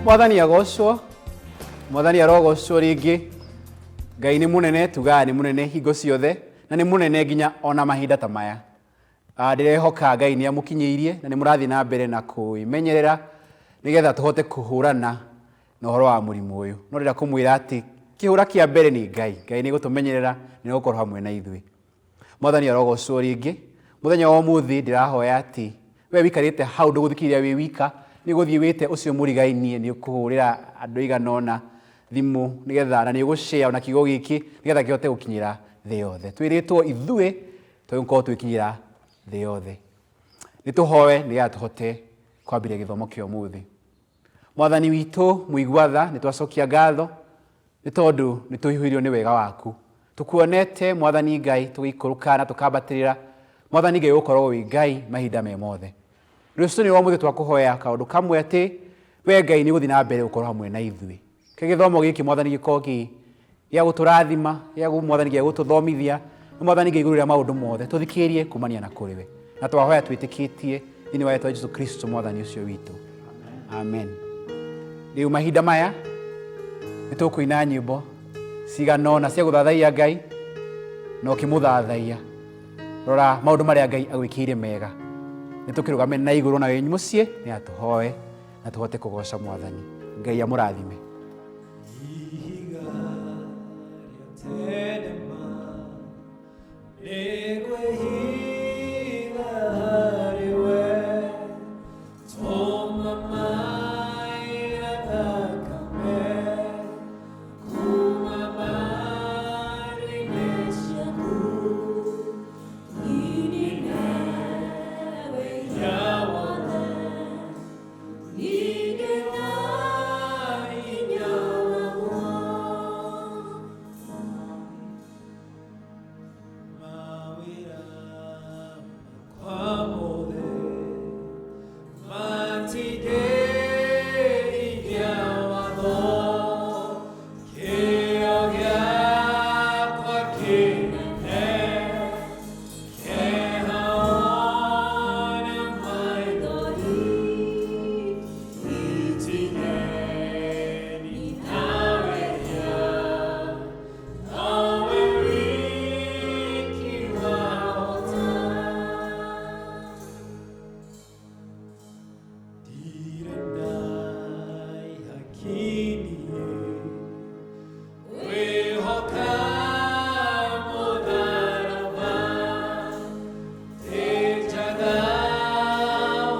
Mwathani agocwo, Mwathani arogocwo rĩngĩ. Ngai nĩ mũnene, tugaga nĩ mũnene hingo ciothe, na nĩ mũnene nginya ona mahinda ta maya. Ndĩrehoka Ngai nĩ amũkinyĩirie na nĩ mũrathiĩ na mbere na kwĩmenyerera nĩgetha tũhote kũhũrana na ũhoro wa mũrimũ ũyũ. No ndĩrenda kũmwĩra atĩ kĩhũra kĩa mbere nĩ Ngai. Ngai nĩ egũtũmenyerera, nĩ egũkorwo hamwe na ithuĩ. Mwathani arogocwo rĩngĩ. Mũthenya wa ũmũthĩ ndĩrahoya atĩ we wikarĩte hau ndũgũthikĩrĩria wĩ wika, nĩ ũgũthiĩ wĩte ũcio mũrigainie, nĩ ũkũhũrĩra andũ aigana ũna thimũ nĩgetha, na nĩ ũgũ share ona kiugo gĩkĩ nĩgetha kĩhote gũkinyĩra thĩ yothe. Twĩrĩtwo ithuĩ tũgũkorwo tũgĩkinyĩra thĩ yothe. Nĩ tũhoe nĩgetha tũhote kwambĩrĩria gĩthomo kĩa ũmũthĩ. Mwathani witũ mũigua tha, nĩ twacokia ngatho nĩ tondũ nĩ tũihũirwo nĩ wega waku. Tũkuonete Mwathani Ngai tũgĩikũrũka na tũkambatĩrĩra. Mwathani Ngai ũgũkorwo wĩ Ngai mahinda me mothe. Rũcinĩ rwa ũmũthĩ twakũhoya kaũndũ kamwe atĩ we Ngai nĩ ũgũthiĩ na mbere gũkorwo hamwe na ithuĩ. Ke gĩthomo gĩkĩ Mwathani gĩkorwo kĩ gĩa gũtũrathima, gĩa Mwathani gĩa gũtũthomithia, na Mwathani Ngai igũrũ rĩa maũndũ mothe tũthikĩrĩrie kumania na kũrĩ we. Na twahoya twĩtĩkĩtie thĩinĩ wa rĩtwa Jesu Kristo Mwathani ũcio witũ. Amen. Rĩu mahinda maya nĩ tũkũina nyĩmbo cigana ũna cia gũthathaiya Ngai na ũkĩmũthathaiya rora maũndũ marĩa Ngai agwĩkĩire mega. Nĩ tũkĩrũgame na igũrũ na wĩ mũciĩ nĩ atũhoe na tũhote kũgoca Mwathani. Ngai amũrathime. Ihiga rĩa tene ma nĩngwĩhiga harĩ we, tũma maĩ na thakame kuma mbaru-inĩ ciaku. Hinya wothe, ningĩ na hinya waguo. Mawĩra makwa mothe matingĩhingia watho, kĩyo gĩakwa kĩnene kĩeha ona maithori itinyenina wehia. Nowe wiki wahota. Ndirĩ na ihaki niĩ, ngwĩhoka mũtharaba, ndĩ njaga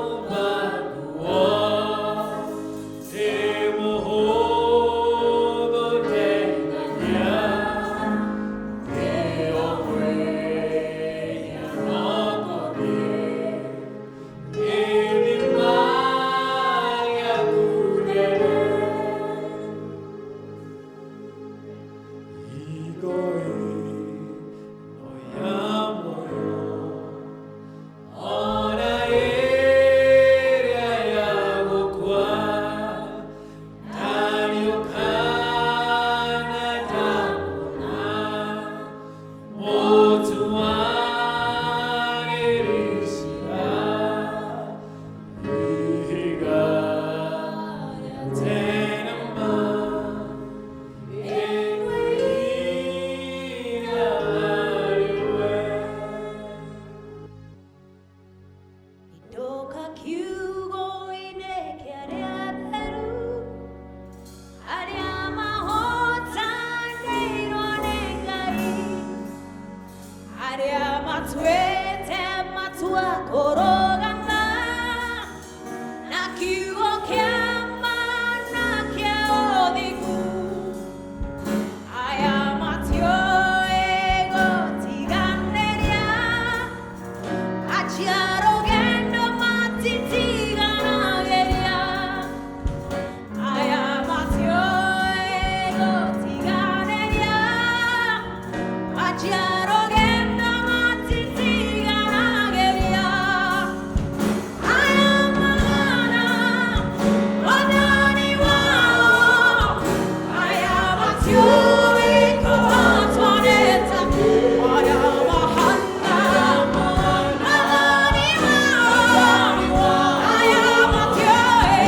uma nguo, ndĩ mũhũthũ ndeithagia, ndĩ o mwĩhia no ngũthiĩ gĩthima gĩaku nene. Hingo ĩno ya muoyo, ona ĩrĩa ya gũkua, ndariũka na ndamuona, mũtuanĩri ciira, ihiga rĩa tene ma, nĩngwĩhiga harĩ we. Ndoka kiugo-inĩ kĩa arĩa atheru, arĩa mahotanĩirwo nĩ Ngai, arĩa matuĩte matua kũrũgama na kiugo kĩa ma na kĩa ũthingu. Aya matiũĩ gũtiganĩria, achia rũgendo matitiganagĩria. Aya matiũĩ gũtiganĩria, achia rũgendo matitiganagĩria. Aya mana Mwathani wao, aya matiũĩ kũhotwo nĩ ta aya mahana Mwathani wao, aya matiũĩ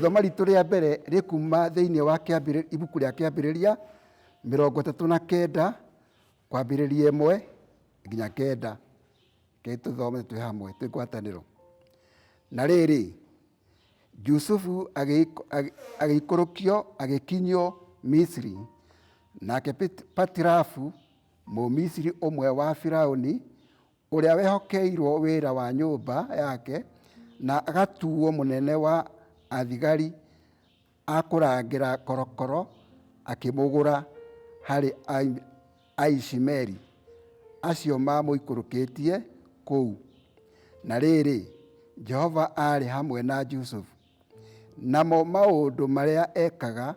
Ithoma ritũ rĩa mbere rĩkuma thĩinĩ wa ibuku rĩa Kĩambĩrĩria 39 kwambĩrĩria 1 nginya 9. Rekei tũthome twĩ hamwe twĩ ngwatanĩro. Na rĩrĩ, Jusufu agĩikũrũkio agĩkinyio Misiri, nake Patirafu Mũmisiri ũmwe wa Firauni, ũrĩa wehokeirwo wĩra wa nyũmba yake na agatuo mũnene wa athigari a kũrangĩra korokoro, akĩmũgũra harĩ Aishimeli acio maamũikũrũkĩtie kũu. Na rĩrĩ, Jehova aarĩ hamwe na Jusufu, namo maũndũ marĩa ekaga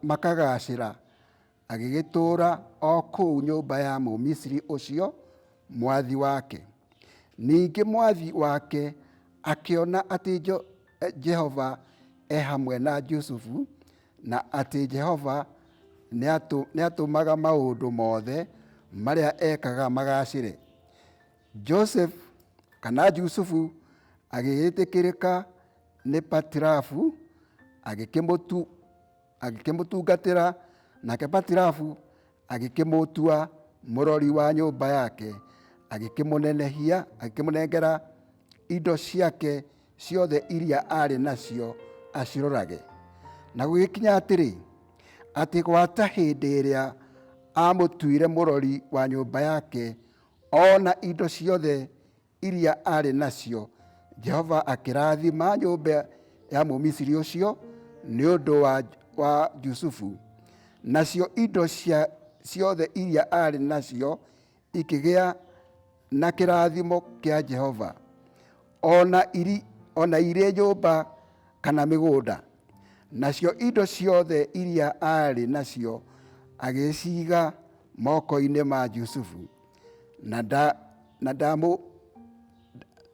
makagaacĩra, agĩgĩtũũra o kũu nyũmba ya Mũmisiri ũcio mwathi wake. Ningĩ mwathi wake akĩona atĩ Jehova e hamwe na Jusufu, na atĩ Jehova nĩatũmaga maũndũ mothe marĩa ekaga magaacĩre. Joseph kana Jusufu agĩgĩtĩkĩrĩka nĩ Patirafu, agĩkĩmũtungatĩra, nake Patirafu agĩkĩmũtua mũrori wa nyũmba yake, agĩkĩmũnenehia, agĩkĩmũnengera indo ciake ciothe iria aarĩ nacio acirorage. Na gũgĩkinya atĩrĩ, atĩ gwata hĩndĩ ĩrĩa aamũtuire mũrori wa nyũmba yake, o na indo ciothe iria aarĩ nacio, Jehova akĩrathima nyũmba ya Mũmisiri ũcio nĩ ũndũ wa Jusufu. Nacio indo ciothe iria aarĩ nacio ikĩgĩa na kĩrathimo kĩa Jehova, o na irĩ nyũmba kana mĩgũnda. Nacio indo ciothe iria aarĩ nacio agĩciiga moko-inĩ ma Jusufu, na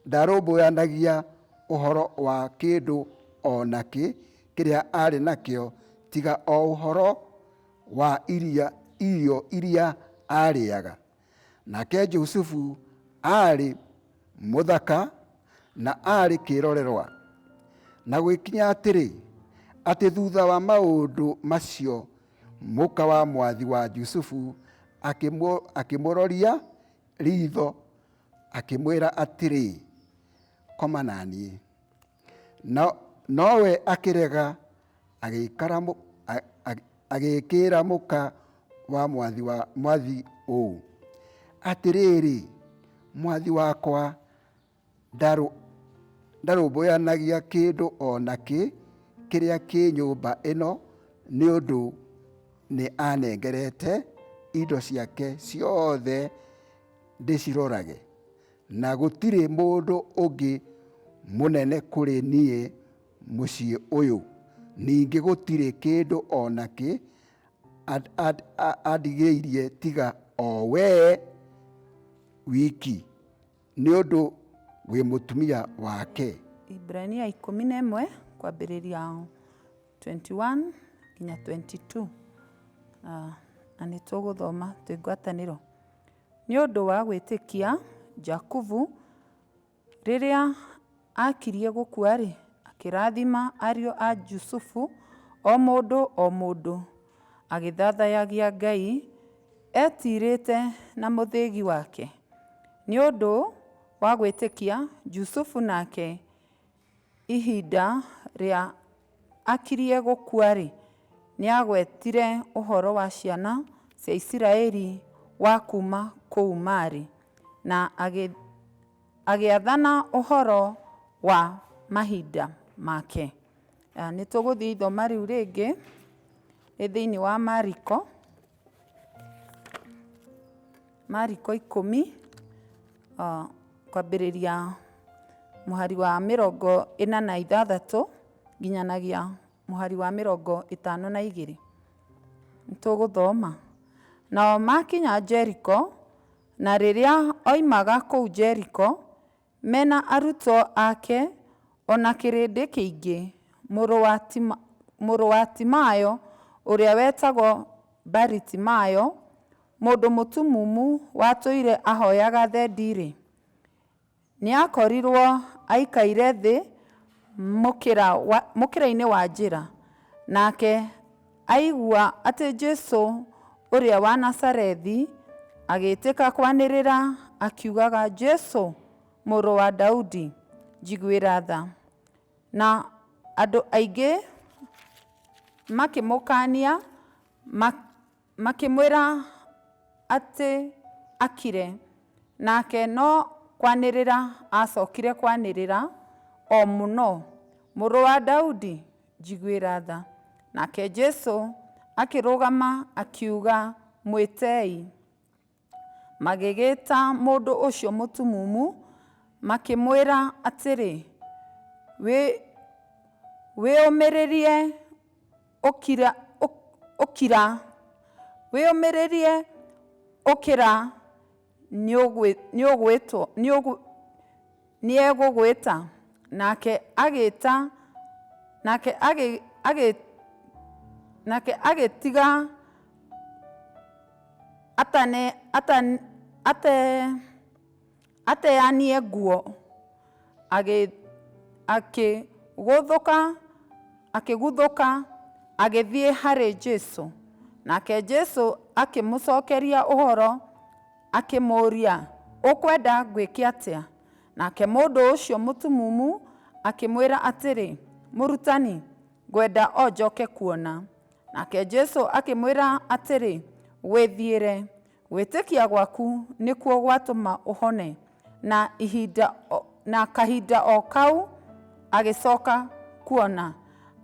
ndarũmbũyanagia ũhoro wa kĩndũ o nakĩ kĩrĩa aarĩ nakĩo, tiga o ũhoro wa irio iria aarĩaga. Nake Jusufu aarĩ mũthaka na aarĩ kĩrorerwa. Na gũgĩkinya atĩrĩ, atĩ thutha wa maũndũ macio, mũka wa mwathi wa Jusufu akĩmũroria ritho, akĩmwĩra atĩrĩ, koma na niĩ. Nowe akĩrega, agĩkĩra mũka wa mwathi ũũ, atĩrĩrĩ, mwathi wakwa ndarũmbũyanagia kĩndũ o nakĩ kĩrĩa kĩ nyũmba ĩno, nĩ ũndũ nĩ anengerete indo ciake ciothe ndĩcirorage, na gũtirĩ mũndũ ũngĩ mũnene kũrĩ niĩ mũciĩ ũyũ, ningĩ gũtirĩ kĩndũ o nakĩ andigĩirie tiga o wee wiki, nĩ ũndũ wĩ mũtumia wake. Ibrania 11 kwambĩrĩria 21 nginya 22, na nĩ tũgũthoma twĩ ngwatanĩro. Nĩ ũndũ wa gwĩtĩkia Jakubu, rĩrĩa akirie gũkua-rĩ, akĩrathima ariũ a Jusufu, o mũndũ o mũndũ, agĩthathayagia Ngai etiirĩte na mũthĩgi wake. Nĩ ũndũ wa gwĩtĩkia Jusufu nake ihinda rĩa akirie gũkua-rĩ, nĩagwetire ũhoro wa ciana cia Isiraeli wa kuuma kũu marĩ, na agĩathana ũhoro wa mahinda make. Nĩ tũgũthiĩ ithoma rĩu rĩngĩ nĩ thĩinĩ wa Mariko, Mariko 10 kwambĩrĩria mũhari wa 46 nginyanagia mũhari wa 52. Nĩtũgũthoma. Nao makinya Jeriko, na rĩrĩa oimaga kũu Jeriko, mena arutwo ake o na kĩrĩndĩ kĩingĩ, mũrũ wa Timayo ũrĩa wetagwo Baritimayo, mũndũ mũtumumu watũire ahoyaga thendi-rĩ, nĩakorirwo aikaire thĩ mũkĩra wa, mũkĩra-inĩ wa njĩra. Nake aigua atĩ Jesu ũrĩa wa Nazarethi, agĩĩtĩka kwanĩrĩra akiugaga, Jesu mũrũ wa Daudi, njiguĩra tha. Na andũ aingĩ makĩmũkaania makĩmwĩra atĩ akire, nake no kwanĩrĩra acokire kwanĩrĩra o mũno, mũrũ wa Daudi, njiguĩra tha. Nake Jesu akĩrũgama akiuga, mwĩtei. Magĩgĩta mũndũ ũcio mũtumumu, makĩmwĩra atĩrĩ, wĩũmĩrĩrie ũkira, ũkira, wĩũmĩrĩrie ũkĩra, nĩegũgwĩta. Nake agĩta, nake agĩ, agĩ, nake agĩtiga atane, atane, ate, ateanie nguo, akĩgũthũka, akĩguthũka agĩthiĩ harĩ Jesu. Nake Jesu akĩmũcokeria ũhoro akĩmũũria, ũkwenda ngwĩke atĩa? Nake mũndũ ũcio mũtumumu akĩmwĩra atĩrĩ, mũrutani, ngwenda o njoke kuona. Nake Jesu akĩmwĩra atĩrĩ, wĩthiĩre, gwĩtĩkia gwaku nĩkuo gwatũma ũhone. Na ihinda na kahinda o kau agĩcoka kuona,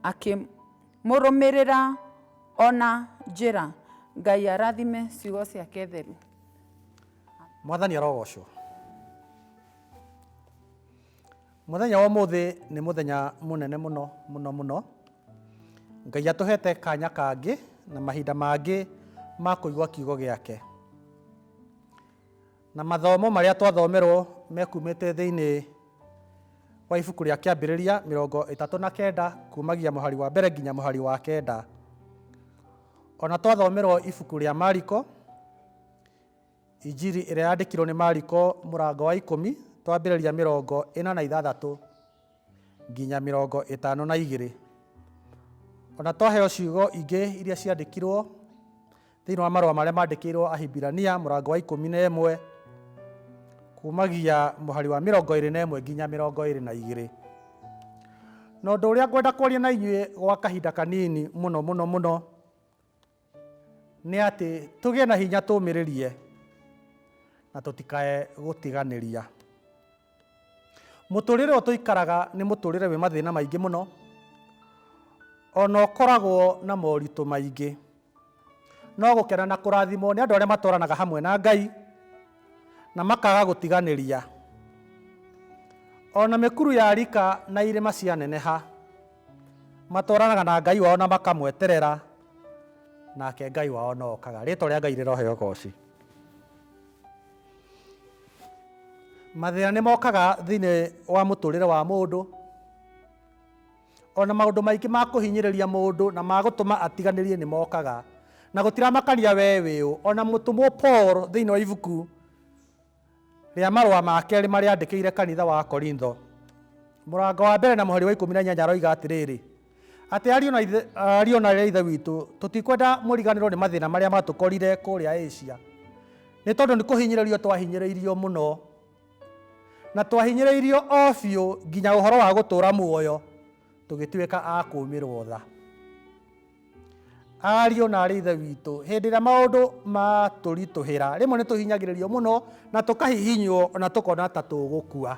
akĩmũrũmĩrĩra ona njĩra. Ngai arathime ciugo ciake theru. Mwathani arogocwo. Mũthenya wa ũmũthĩ nĩ mũthenya mũnene mũno mũno mũno. Ngai atũhete kanya kangĩ na mahinda mangĩ ma kũigua kiugo gĩake. Na mathomo marĩa twathomerwo mekumĩte thĩinĩ wa ibuku rĩa Kĩambĩrĩria 39 kumagia mũhari wa mbere nginya mũhari wa 9. Ona twathomerwo ibuku rĩa Mariko, Injiri ĩrĩa yandĩkirwo nĩ Mariko mũrango wa 10 twambĩrĩria 46 nginya 52. Ona twaheo ciugo ingĩ iria ciandĩkirwo thĩinĩ wa marũa marĩa mandĩkĩirwo Ahibirania mũrango wa 11 kumagia mũhari wa 21 nginya 22. Na ũndũ ũrĩa ngwenda kwaria na inyuĩ gwa kahinda kanini mũno mũno mũno nĩ atĩ tũgĩe na hinya tũmĩrĩrie na tũtikae gũtiganĩria. Mũtũrĩre ũyũ tũikaraga nĩ mũtũrĩre wĩ mathĩna maingĩ mũno, ona ũkoragwo na moritũ maingĩ. No gũkena na kũrathimwo nĩ andũ arĩa matwaranaga hamwe na Ngai na makaga gũtiganĩria. Ona mĩkuru ya rika na irĩma cianeneha, matwaranaga na Ngai wao na makamweterera, nake Ngai wao no okaga. Rĩtwa rĩa Ngai rĩroheo ũgoci. Mathĩna nĩ mokaga thĩinĩ wa mũtũrĩre wa mũndũ, ona maũndũ maingĩ ma kũhinyĩrĩria mũndũ na ma gũtũma atiganĩrie nĩ mokaga. Na gũtiramakania we wĩũ. Ona mũtũmwo Paul thĩinĩ wa ibuku rĩa marũa ma kerĩ marĩa andĩkĩire kanitha wa Korintho, mũrango wa mbere na mũhari wa 18 aroiga atĩrĩrĩ, atĩ ariũ na aarĩ a Ithe witũ, tũtikwenda mũriganĩrwo nĩ mathĩna marĩa matũkorire kũrĩa Asia, nĩ tondũ nĩ kũhinyĩrĩrio twahinyĩrĩirio mũno, na twahinyĩrĩirio o biũ nginya ũhoro wa gũtũũra muoyo tũgĩtuĩka a kũũmĩrwo tha. Ariũ na aarĩ a Ithe witũ, hĩndĩ ĩrĩa maũndũ matũritũhĩra, rĩmwe nĩ tũhinyagĩrĩrio mũno na tũkahihinywo na tũkona ta tũgũkua.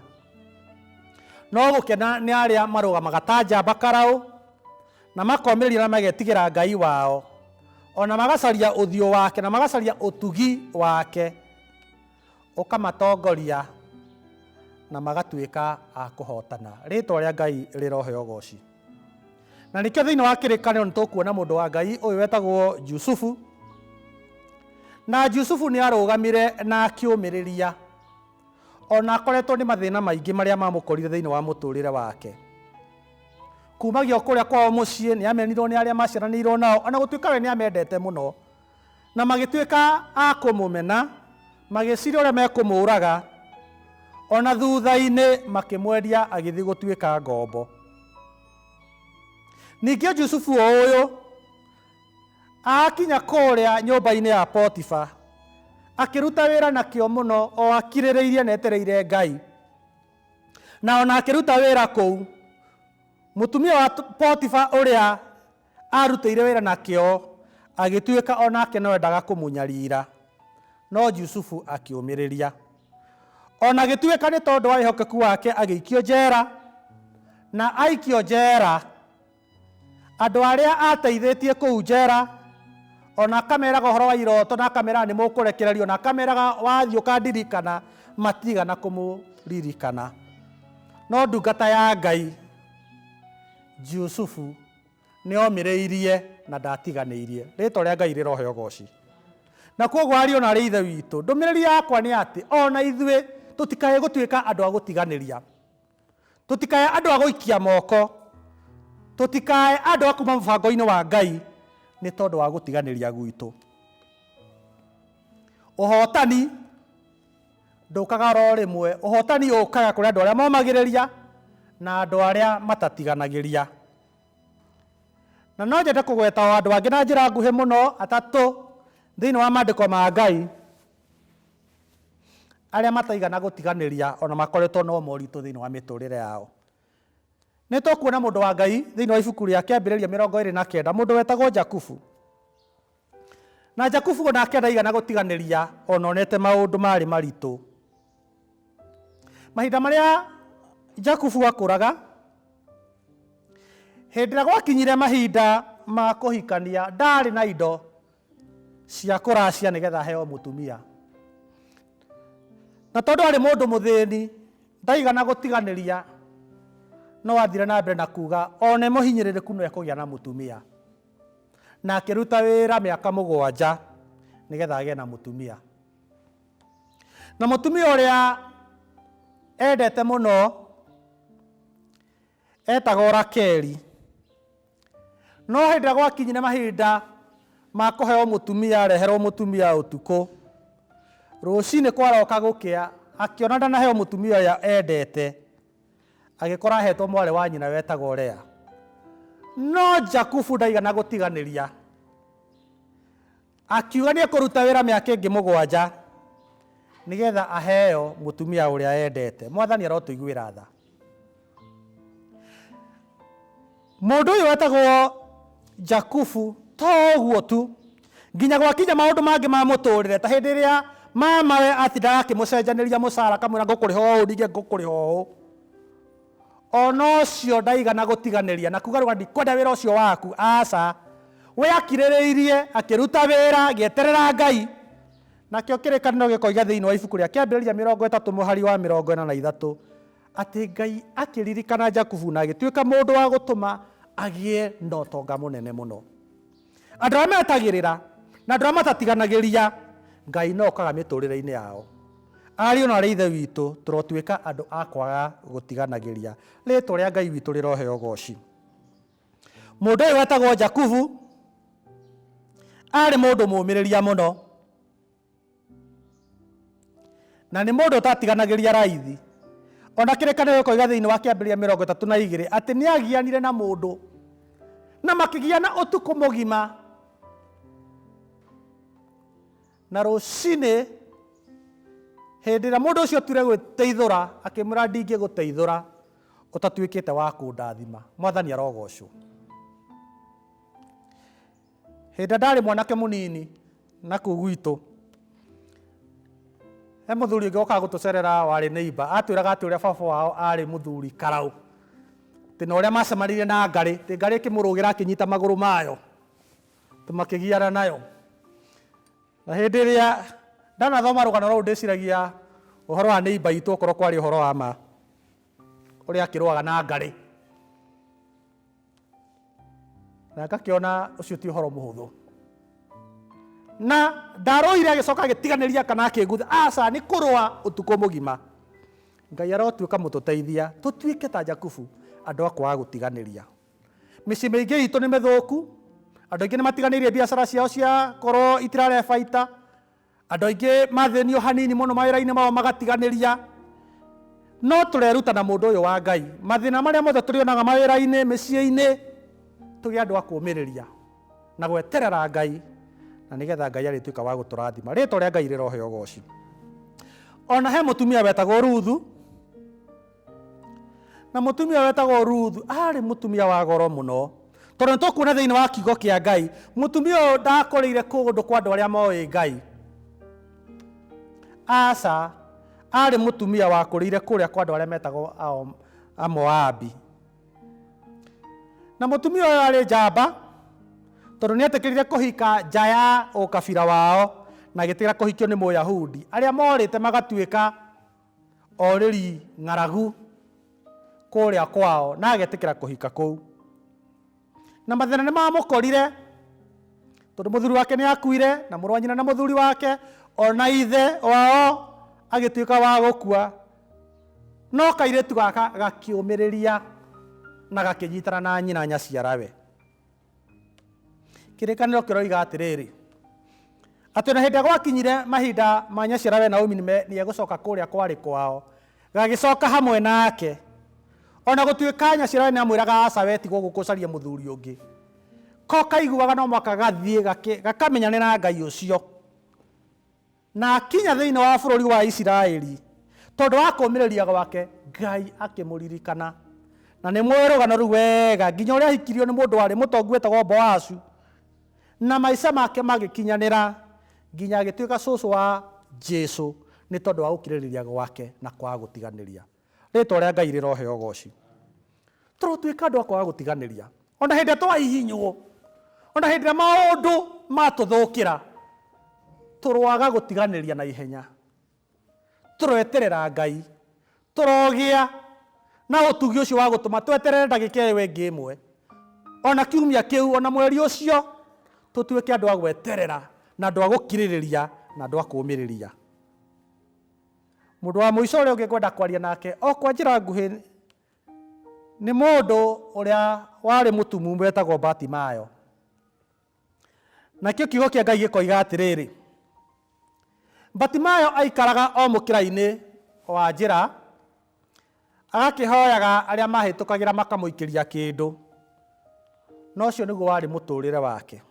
No gũkena nĩ arĩa marũgamaga ta njamba karaũ na makomĩrĩria na magetigĩra Ngai wao, ona magacaria ũthiũ wake na magacaria ũtugi wake, ũkamatongoria na magatuĩka a kũhotana. Rĩtwa rĩa Ngai rĩroheo ũgoci. Na nĩkĩo thĩinĩ wa kĩrĩkanĩro nĩ tũkuona mũndũ wa Ngai ũyũ wetagwo Jusufu. Na Jusufu nĩ arũgamire na akĩũmĩrĩria, ona akoretwo nĩ mathĩna maingĩ marĩa mamũkorire thĩinĩ wa mũtũrĩre wake. Kumagia o kũrĩa kwao mũciĩ nĩ amenirwo nĩ arĩa maciaranĩirwo nao, ona gũtuĩka we nĩ amendete mũno, na magĩtuĩka a kũmũmena, magĩciria ũrĩa mekũmũraga, ona thutha-inĩ makĩmwendia agĩthiĩ gũtuĩka ngombo. Ningĩ Jusufu o ũyũ akinya kũrĩa nyũmba-inĩ ya Potifa akĩruta wĩra na kĩo mũno o akirĩrĩirie na etereire Ngai. Na ona akĩruta wĩra kũu, mũtumia wa Potifa ũrĩa arutĩire wĩra na kĩo agĩtuĩka onake no endaga kũmũnyarira, no Jusufu akĩũmĩrĩria. Ona agĩtuĩka nĩ tondũ wa wĩhokeku wake agĩikio njera, na aikio njera andũ arĩa ateithĩtie kũu njera ona akameraga ũhoro wa iroto na akameraga nĩ mũkũrekererio na akameraga wathiĩ ũkandirikana, matigana kũmũririkana. No ndungata ya Ngai Jusufu nĩ omĩrĩirie na ndatiganĩirie. Rĩtwa rĩa Ngai rĩroheo ũgoci. Na kwoguo ariũ na arĩ ithe witũ, ndũmĩrĩri yakwa nĩ atĩ ona ithuĩ tũtikae gũtuĩka andũ a gũtiganĩria, tũtikae andũ a gũikia moko, tũtikae andũ a kuma mũbango-inĩ wa Ngai nĩ tondũ wa gũtiganĩria gwitũ. Ũhotani ndũkaga oro rĩmwe, ũhotani ũkaga kũrĩ andũ arĩa momagĩrĩria na andũ arĩa matatiganagĩria. Na no nyende kũgweta o andũ angĩ na njĩra nguhĩ mũno atatũ thĩinĩ wa maandĩko ma Ngai arĩa mataigana gũtiganĩria ona makoretwo no moritũ thĩinĩ wa mĩtũrĩre yao. Nĩ tũkuona mũndũ wa Ngai thĩinĩ wa ibuku rĩa Kĩambĩrĩria 29, mũndũ wetagwo Jakubu. Na Jakubu onake ndaigana gũtiganĩria ona onete maũndũ marĩ maritũ. Mahinda marĩa Jakubu akũraga, hĩndĩ ĩrĩa gwakinyire mahinda ma kũhikania, ndarĩ na indo cia kũracia nĩgetha aheo mũtumia. Na tondũ arĩ mũndũ mũthĩni, ndaigana gũtiganĩria, no athire na mbere na kuga one mũhinyĩrĩrĩku no ekũgĩa na mũtumia. Na akĩruta wĩra mĩaka 7 nĩgetha agĩe na mũtumia. Na mũtumia ũrĩa endete mũno etagwo Rakeli. No hĩndĩ ĩrĩa gwakinyire mahinda ma kũheo mũtumia, areherwo mũtumia ũtukũ, rũcinĩ kwaroka gũkĩa, akĩona ndanaheo mũtumia ũrĩa endete, agĩkora ahetwo mwarĩ wa nyina wetagwo Lea. No Jakubu ndaigana gũtiganĩria, akiuga nĩ ekũruta wĩra mĩaka ĩngĩ 7 nĩgetha aheo mũtumia ũrĩa endete. Mwathani arotũiguĩra tha. Mũndũ ũyũ wetagwo Jakubu to ũguo tu, nginya gwakinya maũndũ mangĩ ma mũtũrĩre, ta hĩndĩ ĩrĩa mamawe atindaga akĩmũcenjanĩria mũcara, akamwĩra ngũkũrĩha ũũ ningĩ ngũkũrĩha ũũ, ona ũcio ndaigana gũtiganĩria na kuga rũga ndikwenda wĩra ũcio waku, aca. We akirĩrĩirie akĩruta wĩra agĩeterera Ngai. Nakĩo kĩrĩkanĩro gĩkoiga thĩinĩ wa ibuku rĩa Kĩambĩrĩria 30 mũhari wa 43 atĩ Ngai akĩririkana Jakubu na agĩtuĩka mũndũ wa gũtũma agĩe na ũtonga mũnene mũno. Andũ arĩa metagĩrĩra na andũ arĩa matatiganagĩria, Ngai no okaga mĩtũrĩre-inĩ yao. Ariũ na arĩ ithe witũ, tũrotuĩka andũ a kwaga gũtiganagĩria. Rĩtwa rĩa Ngai witũ rĩroheo ũgoci. Mũndũ ũyũ wetagwo Jakubu arĩ mũndũ mũũmĩrĩria mũno, na nĩ mũndũ ũtatiganagĩria raithi. Ona kĩrĩkanĩro gĩkoiga thĩinĩ wa Kĩambĩrĩria 32 atĩ nĩ agianire na mũndũ na makĩgiana ũtukũ mũgima, na rũcinĩ hĩndĩ ĩrĩa mũndũ ũcio atuire gwĩteithũra, akĩmwĩra ndingĩgũteithũra ũtatuĩkĩte wa kũndathima. Mwathani arogocwo. Hĩndĩ ĩrĩa ndarĩ mwanake mũnini na kũu gwitũ, he mũthuri ũngĩ wokaga gũtũcerera warĩ neighbor, atwĩraga atĩ ũrĩa baba wao arĩ mũthuri karaũ, atĩ na ũrĩa macemanirie na ngarĩ, atĩ ngarĩ ĩkĩmũrũgĩra akĩnyita magũrũ mayo, atĩ makĩgiana nayo. Na hĩndĩ ĩrĩa ndanathoma rũgano rũu ndĩciragia ũhoro wa neighbor itũ, okorwo kwarĩ ũhoro wa ma, ũrĩa akĩrũaga na ngarĩ, na ngakĩona ũcio ti ũhoro mũhũthũ. Na ndarũire agĩcoka agĩtiganĩria kana akĩngutha, aca, nĩ kũrũa ũtukũ mũgima. Ngai arotuĩka mũtũteithia tũtuĩke ta Jakubu, andũ a kwaga gũtiganĩria. Mĩciĩ mĩingĩ itũ nĩ mĩthũku, andũ aingĩ nĩ matiganĩirie biacara ciao ciakorwo itirarehe baita, andũ aingĩ mathĩnio hanini mũno mawĩra-inĩ mao magatiganĩria. No tũreruta na mũndũ ũyũ wa Ngai, mathĩna marĩa mothe tũrĩonaga mawĩra-inĩ, mĩciĩ-inĩ, Tũgĩe andũ a kũũmĩrĩria na gweterera Ngai, na nĩgetha Ngai arĩtuĩka wa gũtũrathima. Rĩtwa rĩa Ngai rĩroheo ũgoci. Ona he mũtumia wetagwo Ruthu, na mũtumia wetagwo Ruthu arĩ mũtumia wa goro mũno, tondũ nĩ tũkuona thĩinĩ wa kiugo kĩa Ngai mũtumia ũyũ ndakũrĩire kũndũ kwa andũ arĩa moĩ Ngai. Aca, arĩ mũtumia wakũrĩire kũrĩa kwa andũ arĩa metagwo Amoabi. Na mũtumia ũyũ arĩ njamba, tondũ nĩ etĩkĩrire kũhika nja ya ũkabira wao na agĩtĩkĩra kũhikio nĩ Mũyahudi arĩa morĩte magatuĩka orĩri ng'aragu kũrĩa kwao, na agetĩkĩra kũhika kũu. Na mathĩna nĩ mamũkorire, tondũ mũthuri wake nĩ akuire, na mũrũ wa nyina na mũthuri wake ona ithe wao agĩtuĩka wa gũkua. No kairĩtu gaka gakĩũmĩrĩria na gakĩnyitana na nyina nyaciarawe. Kĩrĩkanĩro kĩroiga atĩrĩrĩ, atĩ ona hĩndĩ ĩrĩa gwakinyire mahinda ma nyaciarawe Naomi nĩ egũcoka kũrĩa kwarĩ kwao, gagĩcoka hamwe nake. Ona gũtuĩka nyaciarawe nĩ amwĩraga aca we tigwo gũkũ ũcarie mũthuri ũngĩ, ko kaiguaga no mwaka gathiĩ gakamenyane na Ngai ũcio. Na akinya thĩinĩ wa bũrũri wa Isiraeli, tondũ wa kũũmĩrĩria gwake, Ngai akĩmũririkana. Na nĩ mũĩ rũgano rũu wega, nginya ũrĩa ahikirio nĩ mũndũ warĩ mũtongu wetagwo Boazu, na maica make magĩkinyanĩra nginya agĩtuĩka cũcũ wa Jesu nĩ tondũ wa gũkirĩrĩria gwake na kwaga gũtiganĩria. Rĩtwa rĩa Ngai rĩroheo ũgoci. Tũrotuĩka andũ a kwaga gũtiganĩria. Ona hĩndĩ ĩrĩa twahihinywo, ona hĩndĩ ĩrĩa maũndũ matũthũkĩra, tũroaga gũtiganĩria na ihenya. Tũroeterera Ngai, tũrogĩa na ũtugi ũcio wa gũtũma tweterere ndagĩka ĩyo ĩngĩ ĩmwe, ona kiumia kĩu, ona mweri ũcio, tũtuĩke andũ a gweterera na andũ a gũkirĩrĩria na andũ a kũũmĩrĩria. Mũndũ wa mũico ũrĩa ũngĩ ngwenda kwaria nake o kwa njĩra nguhĩ nĩ mũndũ ũrĩa warĩ mũtumumu wetagwo Bartimayo. Nakĩo kiugo kĩa Ngai gĩkoiga atĩrĩrĩ, Bartimayo aikaraga o mũkĩra-inĩ wa njĩra, agakĩhoyaga arĩa mahĩtũkagĩra makamũikĩria kĩndũ. Na ũcio nĩguo warĩ mũtũrĩre wake.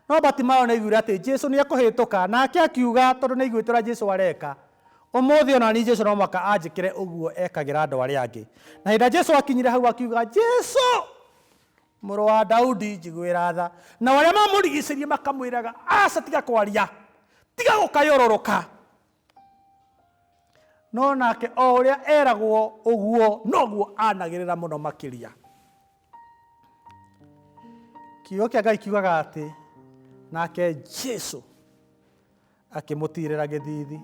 No Bartimayo nĩ aiguire atĩ Jesu nĩ ekũhĩtũka, nake akiuga tondũ nĩ aiguĩte ũrĩa Jesu areka, ũmũthĩ ona niĩ Jesu no mũhaka anjĩkĩre ũguo ekagĩra andũ arĩa angĩ. Na hĩndĩ ĩrĩa Jesu akinyire hau akiuga, Jesu mũrũ wa Daudi, njiguĩra tha. Na arĩa mamũrigicĩirie makamwĩraga, aca, tiga kwaria, tiga gũkayũrũrũka. No nake o ũrĩa eragwo ũguo noguo anagĩrĩra mũno makĩria. Kiugo kĩa Ngai kiugaga atĩ nake Jesu akĩmũtirĩra gĩthithi,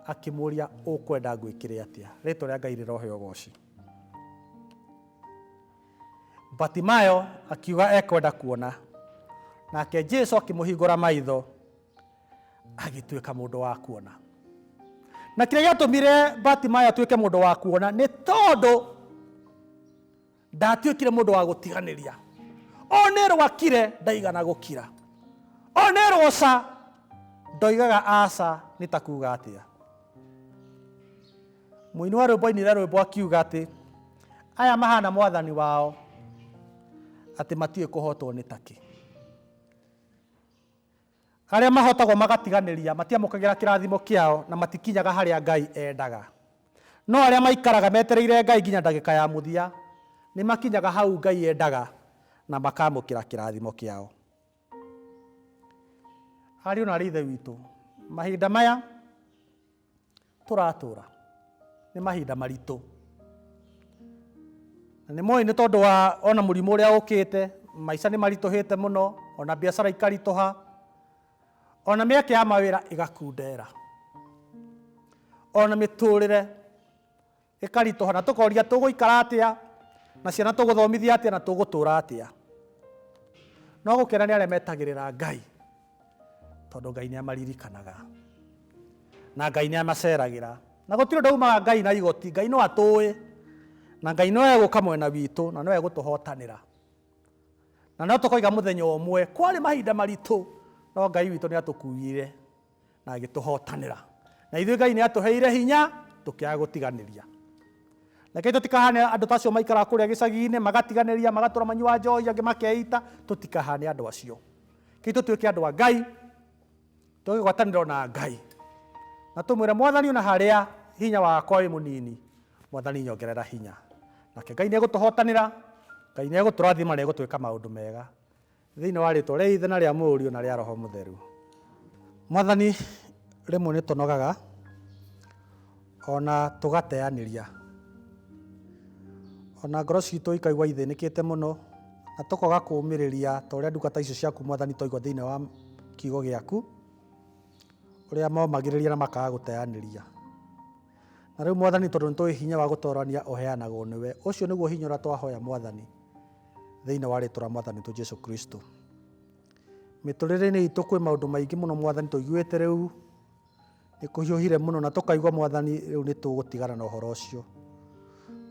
akĩmũũria, ũkwenda ngwĩkĩre atĩa? Rĩtwa rĩa Ngai rĩroheo ũgoci. Bartimayo akiuga ekwenda kuona, nake Jesu akĩmũhingũra maitho, agĩtuĩka mũndũ wa kuona. Na kĩrĩa gĩatũmire Bartimayo atuĩke mũndũ wa kuona nĩ tondũ ndatuĩkire mũndũ wa gũtiganĩria. O nĩ rwakire ndaigana gũkira, o nĩ rwoca ndoigaga aca nĩ ta kuga atĩa. Mũini wa rwĩmbo ainire rwĩmbo akiuga atĩ aya mahana mwathani wao atĩ matiũĩ kũhotwo nĩ takĩ. Arĩa mahotagwo magatiganĩria matiamũkagĩra kĩrathimo kĩao na matikinyaga harĩa Ngai endaga. No arĩa maikaraga metereire Ngai nginya ndagĩka ya mũthia nĩ makinyaga hau Ngai endaga na makamũkĩra kĩrathimo kĩao. Ariũ na aarĩ Ithe witũ, mahinda maya tũratũra nĩ mahinda maritũ. Na nĩ moĩ nĩ tondũ wa ona mũrimũ ũrĩa ũkĩte, maica nĩ maritũhĩte mũno, ona biacara ikaritũha, ona mĩeke ya mawĩra ĩgakundera, ona mĩtũrĩre ĩkaritũha, na tũkoria tũgũikara atĩa, na ciana tũgũthomithia atĩa, na tũgũtũra atĩa. No gũkena nĩ arĩa metagĩrĩra Ngai, tondũ Ngai nĩ amaririkanaga na Ngai nĩ amaceragĩra. Na gũtirĩ ũndũ umaga Ngai na igoti, Ngai no atũĩ, na Ngai no egũka mwena witũ, na no egũtũhotanĩra. Na no tũkoiga mũthenya ũmwe kwarĩ mahinda maritũ, no Ngai witũ nĩ atũkuire na agĩtũhotanĩra. Na ithuĩ Ngai nĩ atũheire hinya tũkĩaga gũtiganĩria. Reke tũtikahane andũ ta acio maikaraga kũrĩa gĩcagi-inĩ magatiganĩria magatũra manyua njohi angĩ makeita, tũtikahane andũ acio. Kei tũtuĩke andũ a Ngai, tũgĩe gwatanĩro na Ngai na tũmwĩre Mwathani ona harĩa hinya wakwa wĩ mũnini, Mwathani nyongerera hinya. Nake Ngai nĩegũtũhotanĩra, Ngai nĩegũtũrathima na nĩegũtwĩka maũndũ mega. Thĩinĩ wa rĩtwa rĩa Ithe na rĩa Mũriũ na rĩa Roho Mũtheru. Mwathani, rĩmwe nĩ tũnogaga ona tũgateanĩria, ona ngoro citũ ikaigua ithĩnĩkĩte mũno na tũkoga kũũmĩrĩria ta ũrĩa ndungata icio ciaku Mwathani twaigua thĩinĩ wa kiugo gĩaku, ũrĩa momagĩrĩria na makaga gũteanĩria. Na rĩu Mwathani, tondũ nĩ tũĩ hinya wa gũtorania ũheanagwo nĩwe, ũcio nĩguo hinya ũrĩa twahoya Mwathani thĩinĩ wa rĩtwa rĩa Mwathani witũ Jesu Kristo. Mĩtũrĩre-inĩ itũ kwĩ maũndũ maingĩ mũno Mwathani tũiguĩte rĩu nĩ kũhiũhire mũno na tũkaigua Mwathani rĩu nĩ tũgũtigana na ũhoro ũcio.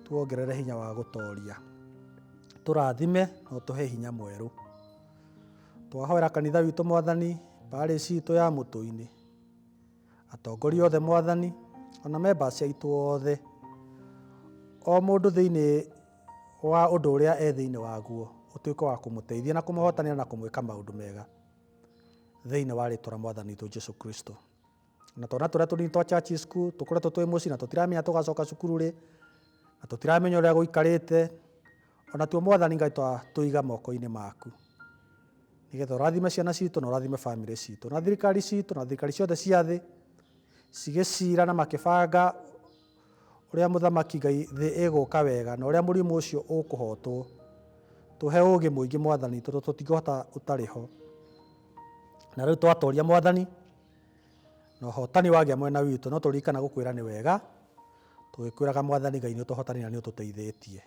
Tuongerere hinya wa gũtoria, tũrathime na ũtũhe hinya mwerũ. Twahoera kanitha witũ Mwathani, parish itũ ya Mũtũ-inĩ, atongoria othe Mwathani, ona members aitũ othe, o mũndũ thĩinĩ wa ũndũ ũrĩa e thĩinĩ waguo, ũtuĩke wa kũmũteithia na kũmũhotanĩra na kũmwĩka maũndũ mega thĩinĩ wa rĩtwa rĩa Mwathani witũ Jesu Kristo. Na twana tũrĩa tũnini twa church school tũkoretwo twĩ mũciĩ na tũtiramenya tũgacoka cukuru rĩ, na tũtiramenya ũrĩa gũikarĩte, ona tuo Mwathani Ngai twatũiga moko-inĩ maku, nĩgetha ũrathime ciana citũ na ũrathime bamĩrĩ citũ na thirikari citũ na thirikari ciothe cia thĩ cigĩcira na makĩbanga ũrĩa mũthamaki Ngai thĩ ĩgũka wega na ũrĩa mũrimũ ũcio ũkũhotwo. Tũhe ũgĩ mũingĩ Mwathani, tondũ tũtingĩhota ũtarĩ ho. Na rĩu twatoria Mwathani na ũhotani wagĩa mwena witũ, no tũririkana gũkwĩra nĩ wega, tũgĩkwĩraga Mwathani Ngai nĩ ũtũhotanĩra, nĩ ũtũteithĩtie.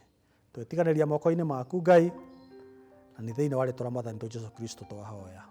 Twĩtiganĩria moko-inĩ maku Ngai, na nĩ thĩinĩ wa rĩtwa rĩa Mwathani witũ Jesu Kristo twahoya.